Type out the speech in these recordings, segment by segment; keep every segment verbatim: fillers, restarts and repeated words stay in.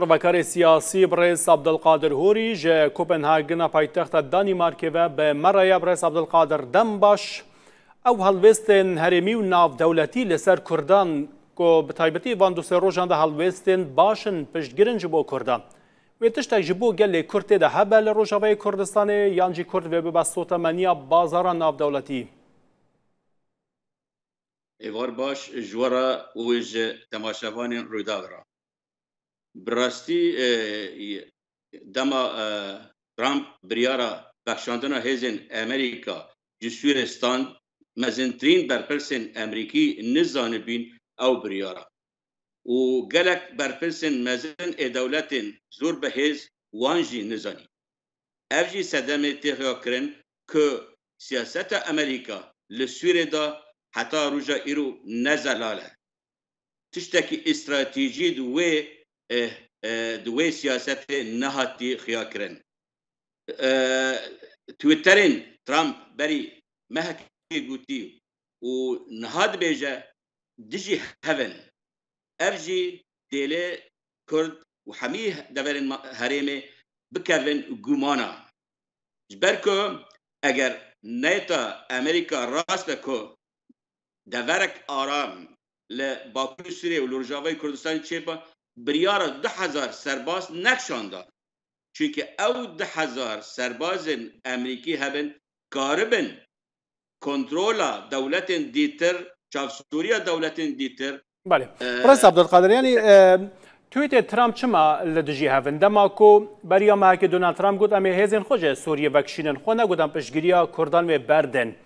Rivekarê siyasî birêz Abdulkadir Hûrî ji Kopenhagena paytexta Danîmarkê ve bi me re ye. Birêz Abdulkadir, dem baş. Ew helwêstên herêmî û navdewletî li ser Kurdan, ku bi taybetî van du sê rojan de helwêstên baş in, piştgir in ji bo Kurdan. Wê tiştek ji bo gelê Kurd tê de hebe li Rojavayê Kurdistanê, yan jî Kurd vê bibe sotemeniya bazara navdewletî? Êvar baş ji we re û ji temaşevanên Rûydaw re. Bi rastî, e, dema, e, Trump biryara vekişandina hêzên Amerîka ji Sûrê stand, mezintirîn berpirsên Amerîkî nizanibîn ew biryara. Û gelek berpirsên mezin ê dewletên zor bi hêz wan jî nizanî. Ev jî sedemê tê xuya kirin ku siyaseta Amerîka li Sûrê de heta roja îro ne zelal e. Tiştekî stratejî di wê, eh, eh, di wê siyasetê nehatî xuya kirin. Eh, Twitterên Trump berî mehekê gotî û niha dibêje dijî hev in. Ev jî dêlê Kurd û hemî deverên ma-, herêmê bikevin gumana. Ji ber ku eger neyta Amerîka rast be ku deverek aram li Bakurê Sûriyê û li Rojavayê Kurdistanê çêbe, biryara du hezar serbaz nekişanda. Çunke ew du hezar serbazên Amerîkî hebin, karibin kontrola dewletên dîtir, çavsoriya dewletên dîtir. Belê. Ee, Birêz Abdulkadir, yanî, e, tweetê Trump çima li dijî hev in? Dema ku beriya mehekê Donald Trump got, "Em ê hêzên xwe ji Sûriyê vekişînin." Xwe negot, "Em piştgiriya Kurdan wê berdin."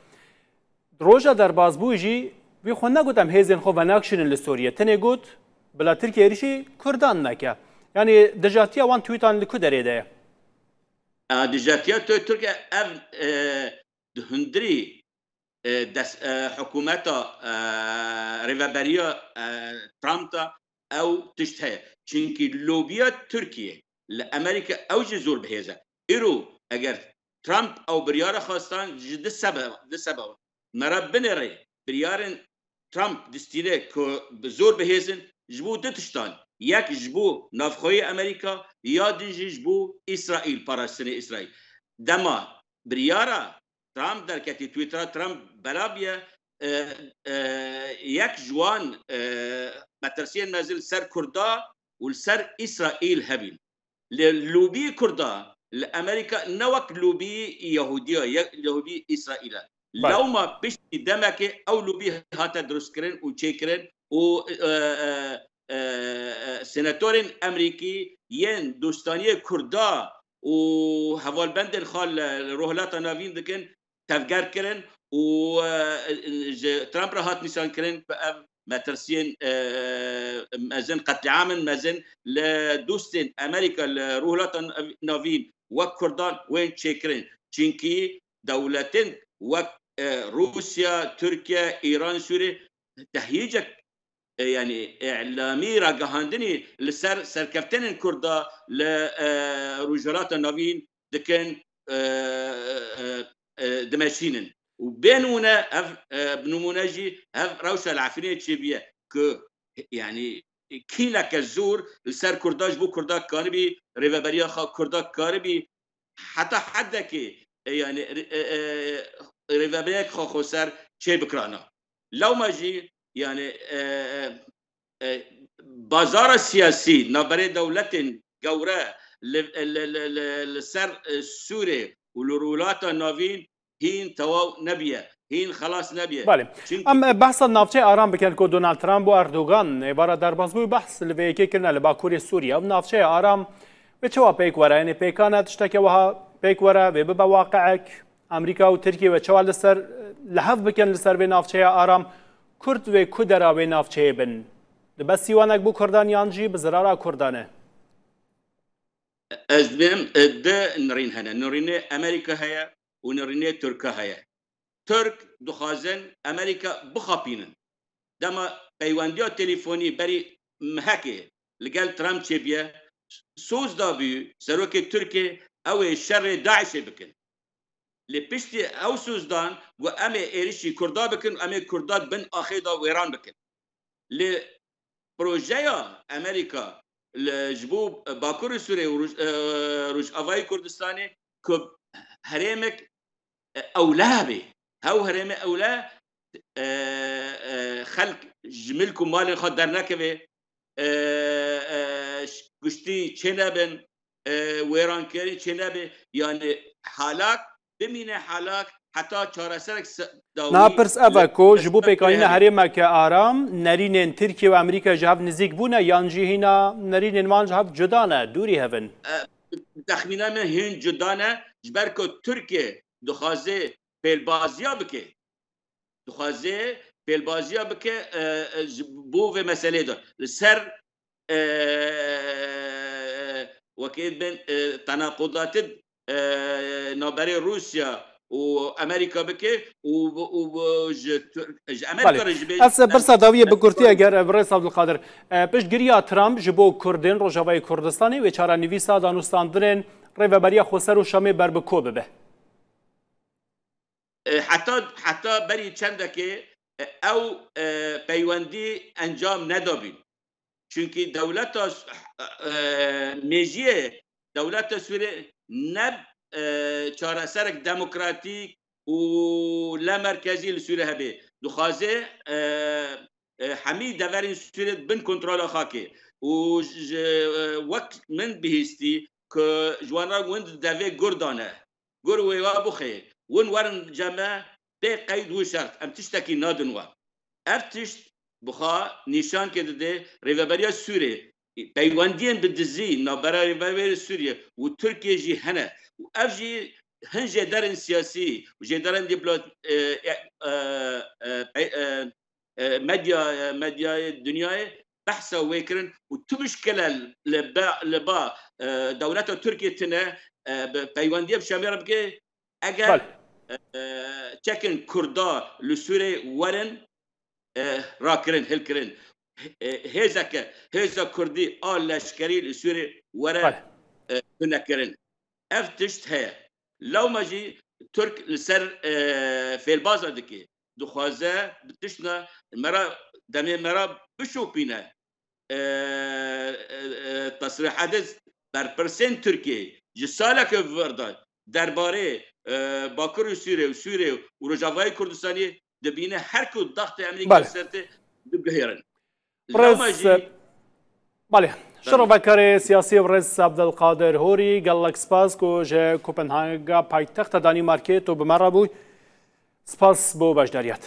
Roja derbazbûyî jî wî xwe negot, "Em hêzên xwe venakişînin li Sûriyê." Tenê got, "Bila Tirkiye êrîşî Kurdan neke." Yanî dijatiya wan tweetan li ku derê de ye? A, dijatiya Tirkiye ev, e, di hundirî, e, des-, e, hikûmeta, e, rêveberiya, e, Trump de ew tişt heye. Çunkî lobiya Tirkiye li Amerîka ew jî zor bi hêz e. Îro eger Trump ew biryara xwestan ji di sebeb, di sebeb. Me re binêre biryarên Trump distîne ku bi zor bihêzin ji bo du tiştan. Yek ji bo navxweyê Amerîka, ya din jî ji bo Îsraîl, parastinê Îsraîl. Dema biryara Trump derketî, Twittera Trump belav bûye, e, e, yek ji wan, e, metirsiyên mezin li ser Kurda û li ser Îsraîl hebîn. Lê lobî Kurda li Amerîka ne wek lobî Yahûdiya, ye lobî Îsraîl e. Belê. Lewma piştî demekê ew lobî hate dirustkirin û çêkirin û, e, e, e, e, senatorên Amerîkî yên dostaniyê Kurda û hevalbendên xwe li, li Rojhilata Navîn dikin, tevger kirin û, e, ji Trump re hat nîşan kirin ku ev metirsiyên, e, mezin, qetlîamên mezin li dostên Amerîka li Rojhilata Navîn wek Kurdan wên çêkirin. Çunkî dewletên wek, e, Rûsya, Tirkiye, Îran, Sûrî tehyîcek, e, yanî îlamî ragihandinî li ser serkeftinên Kurda li, e, Rojhilata Navîn dikin, e, e, e, dimeşînin. Û bê nimûne ev, e, bi nimûne jî ev rewşa li Efrînê çêbûye ku, yanî, kîleke zor li ser Kurda, ji bo Kurda karibî, rêveberiya xwe Kurda karibî heta hedekê, e, yanî, e, e, rêveberiyek xwe xweser çê bikirana. Lewma jî, yanî, e, e, e, bazara siyasî navberê dewletên gewre li, li, li, li, li ser, e, Sûrê û li Rojhilata Navîn hîn tewaw nebiye, hîn xelas nebiye. Belê. Çunkî Em, e, behsa navçeya aram bikin ku Donald Trump û Erdogan êvara derbazbûyî behs li vê yekê kirine li Bakurê Sûriye û navçeya aram wê çawa pêk were? Yanî pêkan e tişteke wiha pêk were, wê bibe waqiek? Amerîka û Tirkiye wê çawa li ser, li hev bikin li ser vê navçeya aram? Kurd wê ku dera wê navçeyê bin? Dibe sîwanek bo Kurdan yan jî bi zirara Kurdan e? Ez dibêm, e, di nirîn hene. Nirînê Amerîka heye û nirînê Tirka heye. Tirk dixwazin Amerîka bixapînin. Dema peywendiya telîfonî berî mehekê li gel Trump çêbûye, soz dabû serokê Tirkê ew ê şerê DAIŞê bikin. Lê piştî ew soz dan, got, "Em ê êrişî Kurda bikin, em ê Kurda di bin axê de wêran bikin." Lê projeya Amerîka li, ji bo Bakurê Sûrê û Roj-, e, Rojavayê Kurdistanê ku herêmek, e, ewle be. Hew herêmê ewle, e, e, xelk ji milk û malên xwe dernekeve, e, e, ş-, kuştî çênebin, e, wêrankerî çênebe. Yani halak bimîne halak heta çareserek se-, dawî. Na pirs ev e ku ji bo pêkanîna herêmeke aram nerînên Tirkiye û Amerîka ji hev nizîk bûne yan jî hîna nerînên wan ji hev cuda ne, dûrî hev in? E, texmîna min hîn cuda ne, ji ber ku Tirkiye dixwaze pêlbaziya bike. Dixwaze pêlbaziya bike, e, e, ji bo vê meselê de. Li ser, e, wekî bên, e, tenaqudatê, e, navberê Rûsya û Amerîka bike û, û, û ji Tur-, ji Amerîka Belê. re ji bê Ez pirsa dawiyê bi kurtî, eger, e, birêz Abdulkadir, e, piştgiriya Trump ji bo Kurdên Rojavayê Kurdistanê wê çarenivîsa danûstandinên Rêveberiya Xweser û Şamê ber bi ku bibe? E, heta, heta berî çendekê, e, ew, e, peywendî encam nedabîn. Çunkî dewleta s-, e, mêjiyê dewleta Sûriyê ne, e, çareserek demokratîk û lemerkezî li Sûriyê hebe. Dixwaze, e, e, hemî deverên Sûriyê bin kontrola xwe ke. Û ji, e, wek min bihîstî ku ji wan re win di devê gur de ne. Gur wê wa bixê. Win werin cem me bê qeyd û şert. Em tiştekî nadin we. Ev tişt bi xwe nîşankê dide Rêveberiya Sûriyê. Peywendiyên bi dizî navbera Rêveberiya Sûriyê û Tirkiyê jî hene. Û ev jî hin jêderên siyasî û jêderên diplo-, e, e, e, e, e, e, medya, e, medyayê dinyayê behsa wê kirin û tu bişkele li ba, li ba, e, dewleta Tirkiyê tine, e, bi peywendiya bi Şamê re bike, eger, Bale. e, e, çekên Kurda li Sûrê werin, e, rakirin, hilkirin. E, hêzeke, hêza Kurdî a leşkerî li Sûrê were, Bale. e, tunekirin. Ev tişt heye. Lewma jî Tirk li ser, e, fêlbaza dike. Dixwaze bi tiştna me re, demê me re bişopîne. E, e, e, tesrîhedê berpirsên Tirkiyê ji saleke vir de derbarê, e, Bakurê Sûrê û Sûrê û Rojavayê Kurdistanê dibîne her ku daxtê Amerîka Bale. ser tê diguhêrin. Rez, Lewma jî Bale. Şirovekarê siyasî Rez Abdulkadir Horî, gelek spas ku ji Kopenhaga paytexta Danîmarkê tu bi me re bû. Spas bo beşdariyet.